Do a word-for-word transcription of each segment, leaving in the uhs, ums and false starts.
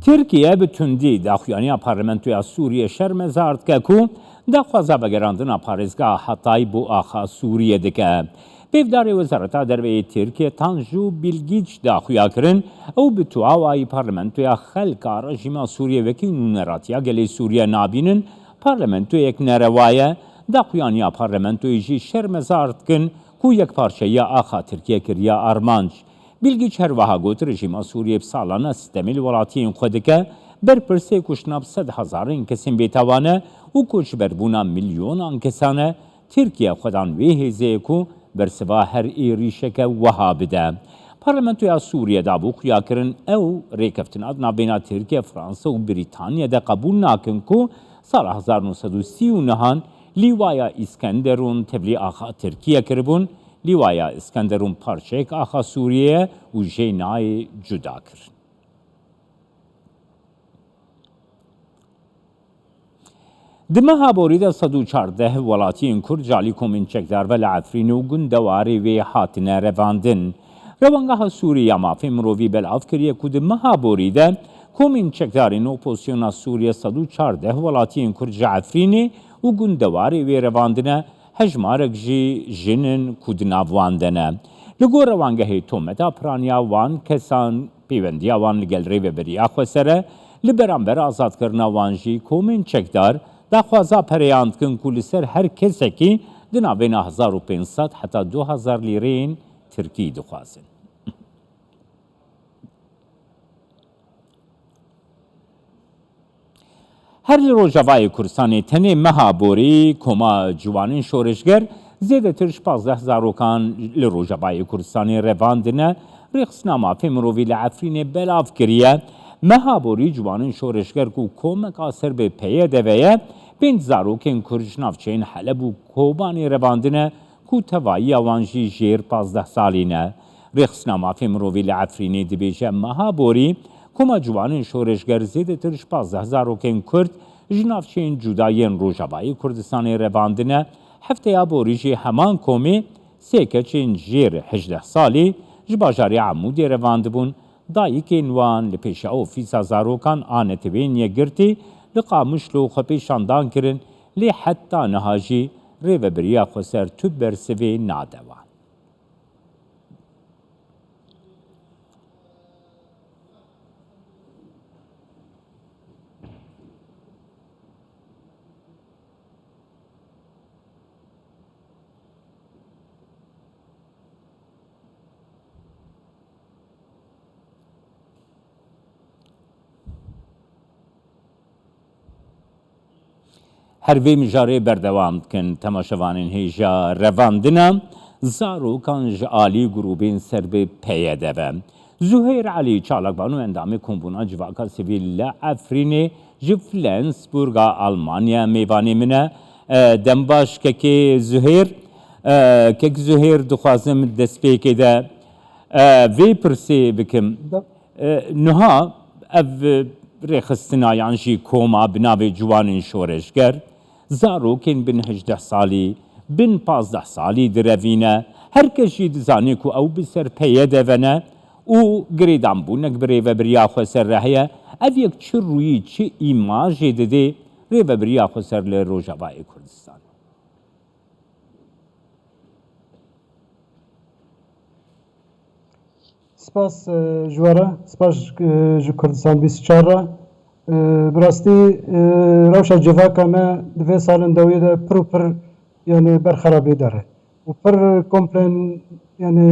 Tirkiye bi tundî daxuyaniya Parlamentoya Sûriyê şermezar dike ku daxwaza vegerandina parêzgeha Hatay bo axa Sûriyê dike. Pêvdarê Wezareta Derve yê Tirkiye Tanju Bilgiç daxuya kirin, ew bi tu awayî Parlamentoya Xelka Rejîma Sûriyê wekî nûneratiya gelê Sûriye nabînin, parlamentoyek nerewa ye, daxuyaniya parlamentoyê jî şermezar dikin ku yekparçeyiya axa Tirkiye kiriye armanc. Bilgiç her wiha got, rejîma Sûriyê bi salan e sitemê li welatiyên xwe dike, berpirsê kuştina bi sedhezarên kesên bêtawan e û koçberbûna milyonan kesan e. Tirkiye xwedan wê hêzê ye ku bersiva her êrîşeke wiha bide. Parlamentoya Sûriyê dabû xuyakirin, ew rêkeftina di navbêna Tirkiye, Fransa û Brîtaniye de qebûl nakin ku sala hezar neh sed û sî û nehan Lîwaya Îskenderûn tevlî axa Tirkiye kiribûn. Lîwaya Îskenderûn parçeyek axa Sûriyê ye û jê nayê cuda kirin. Di meha borî de sed û çardeh welatiyên Kurd ji alî komên çekdar ve li Efrînê û gundewarê wê hatine revandin. Rewangeha Sûrî ya Mafê Mirovî belav kiriye ku di meha borî de komên çekdarên opozisyona Sûriyê sed û çardeh welatiyên Kurd ji Efrînê û gundewarê wê revandine, hejmarek jî jin in ku di nav wan de ne. Li gor rewangehê tometa piraniya wan kesan pêwendiya wan li gel Rêveberiya Xweser e, li beramber azadkirina wan jî komên çekdar daxwaza pereyan dikin ku li ser her kesekî di navbêna hezar û pênc sed heta du hezar lîreyên tirkî dixwazin. Her li Rojavayê Kurdistanê tenê meha borî koma ciwanên şoreşger zêdetir ji pazdeh zarokan li Rojavayê Kurdistanê revandine. Rêxistina Mafê Mirovî li Efrînê belav kiriye, meha borî ciwanên şoreşger ku komeka ser bi P Y D ve ye, pênc zarokên Kurd ji navçeyên Heleb û Kobanê revandine ku tevahiya wan jî jêr pazdeh salî ne. Rêxistina Mafê Mirovî li Efrînê dibêje, meha borî koma ciwanên şoreşger zêdetir ji pazdeh zarokên Kurd ji navçeyên cuda yên Rojavayê Kurdistanê revandine. Hefteya borî jî heman komê sê keçên jêr hejdeh salî ji bajarê Amûdê revandibûn. Dayikên wan li pêşiya ofîsa zarokan a netewên yekgirtî li Qamişlo xwepêşandan kirin, lê heta niha jî Rêveberiya Xweser tu bersivê nade wan. Her vê mijarê berdewam dikin. Temaşevanên hêja revandina zarokan ji alî grûbên ser bi P Y D ve. Zuhêr Elî, çalakvan û endamê Kombûna Civaka Sivîl li Efrînê, ji Flensburga Almanya mêvanê min e. E, dem baş kekê Zuhêr. E, kek Zuhêr, dixwazim destpêkê de, e, vê pirsê bikim. E, niha ev, e, rêxistina yan jî koma bi navê Ciwanên Şoreşger, zarokên bin hejdeh salî, bin pazdeh salî direvîne. Her kes jî dizane ku ew bi ser P Y D ve ne û girêdanbûnek bi Rêvebiriya Xweser re heye. Ev yek çi rûyî, çi îmajê didê Rêvebiriya Xweser li Rojavayê Kurdistanê? Spas, e, ji we re, spas, e, ji Kurdistan bîst û çar re. E, bi rastî, e, rewşa civaka me di vê salên dawiyê de pir û pir, yani, ber xerabiyê de re. Û pir komplên, yani,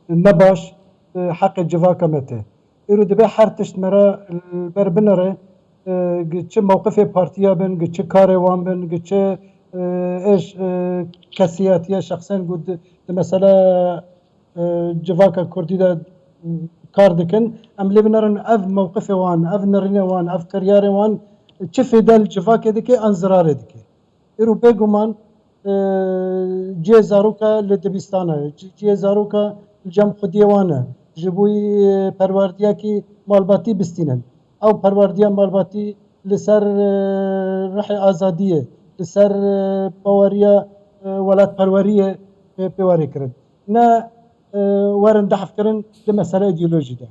ne baş, e, heqê civaka me tê. Îro dibe her tişt me re li ber binere, e, gi çi mewqifê partiya bin, gi çi karê wan bin, gi çi, e, êş, e, kesiyetiye şexsên ku di, di mesela, e, civaka kurdî de, m, kar dikin, em lê binerin ev mewqifê wan, ev nerînê wan, ev kiryarê wan çi fêde li civakê dike an zirarê dike. Îro bêguman, e, cihê zaroka li dibistana ye, ci-, cihê zaroka li cem xwediyê wan e. Ji bo, e, perwerdiyekî malbatî bistînin. Ew perwerdiya malbatî li ser, e, rihê azadiyê, li ser, e, baweriya, e, welatperweriyê, e, pêwere kirin. Ne, e, werin dehf kirin di mesele îdeolojî de.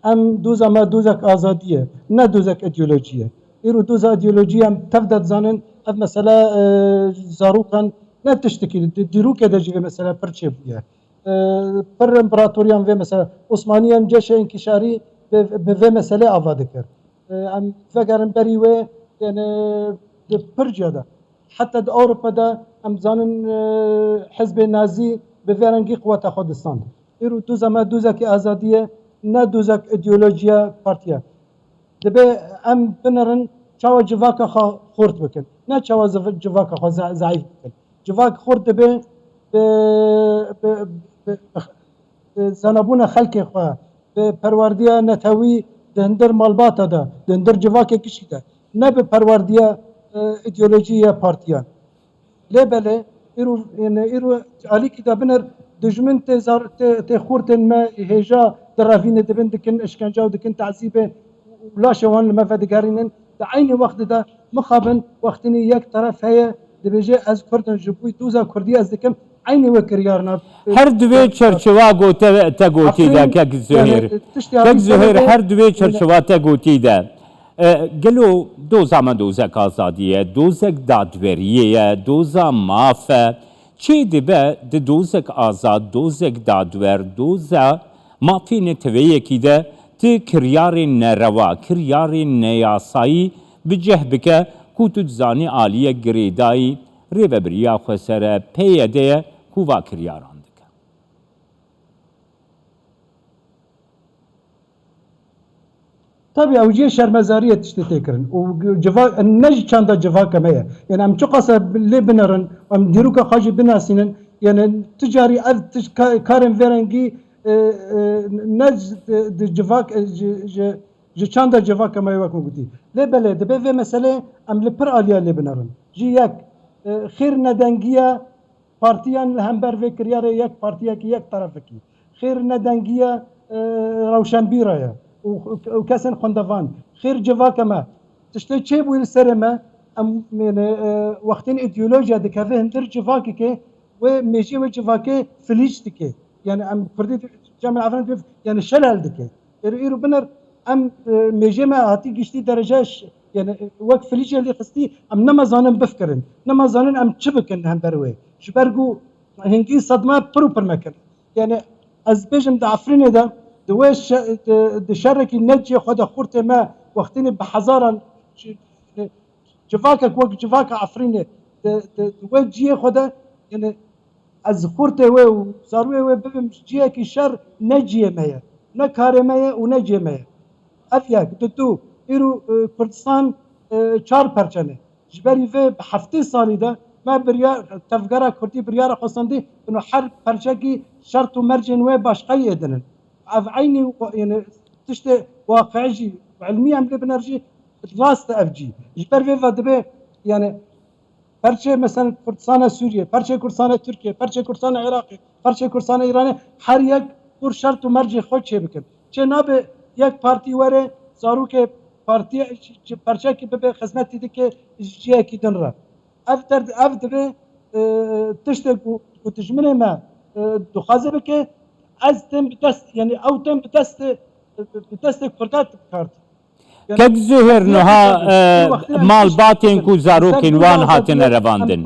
Em doza me dozek azadî ye, ne dozek îdeolojî ye. Îro doza îdeolojî em tev de dizanin, ev mesele, e, zarokan ne tiştekî, di dîrokê de jî vê mesele pir çêbûye. E, pir împaratoriyan vê mesele, Osmaniyan ceşê înkişarî bi, bi vê meselê ava dikir. E, em vegerin berî wê, yani, di pir ciya de. Heta di Ewropa de em zanin, e, hizbê nazî bi vê rengî quweta xwe distand. Îro doza me dozekî azadî ye, ne dozek îdeolojiya partiya. Dibe em binerin çawa civaka xwe xurt bikin. Ne çawa ziv-, civaka xwe ze-, zeîf bikin. Civak xurt dibe bi, bi, bi, bi, bi zanabûna xelkê xwe, bi perwerdiya netewî di hundir malbata de, di hundir civakê gişî de, ne bi perwerdiya, e, îdeolojî ya partiyan. Lê belê, îro, yani, îro alîkî de biner, dijmin tê zar-, tê, tê xurtên me hêja direvîne, dibin dikin işkence û dikin tezîbê û laşê wan li me vedigerînin. Di eynî wextê de mixabin wextînî yek teref heye, dibêje, ez Kurd im, ji bo doza Kurdî ez dikim, eynî wê kiryarina. Her di vê çerçewa gote te gotî de, Efrîn, kek Zuhêr. Yani, tiştê Kek Efrîn Zuhêr, her di vê çerçewa te gotî de. E, gelo doza me dozek azadî ye, dozek dadweriyê ye, doza maf e. Çi dibe di dozek azad, dozek dadwer, doza mafê neteweyekî de ti kiryarên nerewa, kiryarên neyasayî bi cih bike ku tu dizanî aliyek girêdayî rêvebiriya xwesere, P Y D ye ku va kiryaran dike. Tabî ew cihê şermezariyê tiştê tê kirin. Û civa-, ne ji çanda civaka me ye. Yani em çiqas e lê binerin, em dîroka xwe jî binasînin. Yani tu carî ev tişt ka-, karên vê rengî, e, e, ne ji, di, di civak, e, ji, ji, ji çanda civaka me ye wek min gotî. Lê belê, dibe vê meselê em li pir aliya lê binerin. Ji yek, e, xêr nedengiya partiyan li hember vê kiryarê yek partiyekî, yek terefekî. Xêr nedengiya, e, rewşenbîra ye û, û kesên xwendevan. Xêr civaka me. Tiştê çêbûyî li serê me, em, yani, e, wextên îdeolojiya dikeve hundir civakekê wê mêjiyê wê civakê filîç dike. Yani em kurdî cem Efrîn dibê, yani şelel dike. Îro, îro biner em, e, mêjê me hatî giştî derece ş-, yani, e, wek filîcê lê xistî, em nema zanin bifkirin. Nema zanin em çi bikin li hember wê. Ji ber ku hingî sedme pir û pir me kirin. Yani ez bêjim di Efrînê de, di wê şe-, di, di şerekî ne cihê xwe de xurtê me wextînê bi hezaran ci-, e, civakek wek civaka Efrînê di, di, di wê cihê xwe de, yani, ez xurtê wê û zarûyê wê bibim cihekî şer, ne cihê me ye, ne karê me ye û ne cihê me ye. Ev yek, di du, îro, e, Kurdistan, e, çar perçe ne. Ji berî vê bi heftê salî de me biryar, tevgera Kurdî biryara xwe sandî, bino her perçekî şert û mercên wê başqayî êdinin. Ev eynî, yani, tiştê waqiî jî, ilmî em lê biner jî, rast e ev cî. Ji ber vê ve dibe, yani, perçê, mesela, Kurdistana Sûriyê, perçê Kurdistana Tirkiyê, perçê Kurdistana Iraqê, perçê Kurdistana Îranê, her yek xur şert û mercê xwe çêbikin. Çê nabe yek partî were, zarokê partiye, perçekî bibe xizmetî dike ji cihekî din re. Ev derd, ev dibe, e, tiştê ku, ku dijminê me, e, dixwaze bike, ez tên bi dest, yani ew tên bi destê, bi destê Kurda dikart. Kek Zuhêr, niha, e, malbatên ku zarokên wan hatine revandin.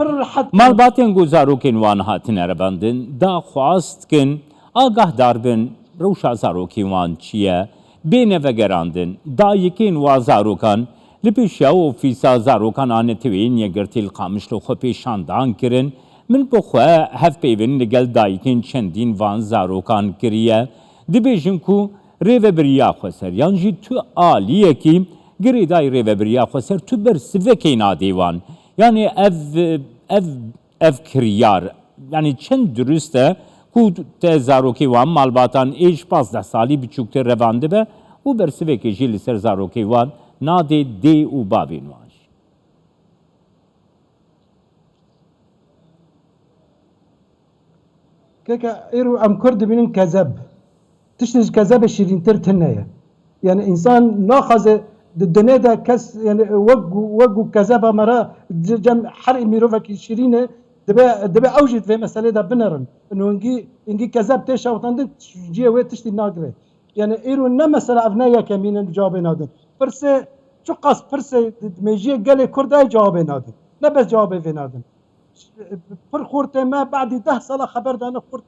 Malbatên ku zarokên wan hatine revandin, daxwaz dikin, agahdar bin, rewşa zarokên wan çi ye, bêne vegerandin. Dayikên wa zarokan li pêşiya ofîsa zarokan a Neteweyên Yekgirtî li Qamişlo xwe pêşandan kirin. Min bi xwe hevpeyvin li gel dayikên çendîn van zarokan kiriye. Dibêjin ku rêvebiriya xweser yan jî tu aliyekî girêdayî rêvebiriya xweser tu bersivekê nadê wan. Yanî ev, ev, ev kiryar, yanî çend dirust e ku te zarokê wan malbatan ê ji pazdeh salî biçûktir revandibe û bersivekê jî li ser zarokê wan nadê dê û bavên wan jî. Keke, îro em Kurd dibînin kezeb. Tiştê ji kezebê şîrîntir tune ye. Yani, însan naxwaze di dinê de kes, yani, wek, wek ku kezeba me re, ce-, cem her mirovekî şîrîn e, dibe, dibe ew jî di vê meselê de binerin. Ino hingî, hingî kezeb tê şewitandin, cihê wê tiştî nagire. Yani îro ne mesela ev ne yekemîn in cewabê nadin. Pirsê, çiqas pirsê di, di mêjiyê gelê Kurd de cewabê nadin. Ne bes cewabê vê nadin. Pir xortê me badî deh sala xeber dane xurt,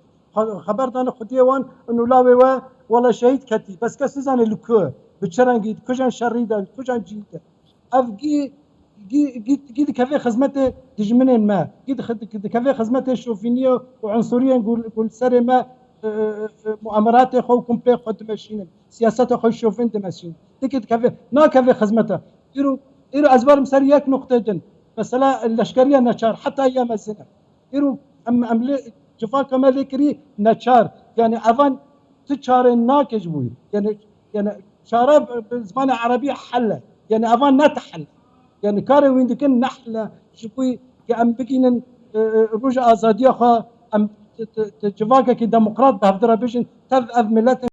xeber dane xwediyê wan û lawê we wela şehîd ketî. Bes kes nizane li ku, bi çi rengî, di kujan şerî de, di kujan cihî de. Ev gî, gî, gî, gî dikeve xizmetê dijminên me. Gî dix-, dikeve xizmetê şovîniye û unsuriyên ku, ku li serê me, e, e, e, muameratê xwe û kumpê xwe dimeşînin. Siyaseta xwe şovîn dimeşînin. Dikê dikeve, nakeve xizmete. Îro, îro ez werim ser yek nuqtê din. Mesela leşkeriya neçar, heta ya mezin e. Îro em, em lê, civaka me lê kirî neçar. Yani evan tu çare nake ji bo wî. Yani, yani çare bi, bi zimanê erebî hel e. Yani evan ne hel e. Yani karê wîn dikin ne hel e. Ji bo wî ke em bigînin, e, e, roja azadiya xwe, em ti, ti, ti civakekî demokrat bi hevdira bijin, tev ev miletê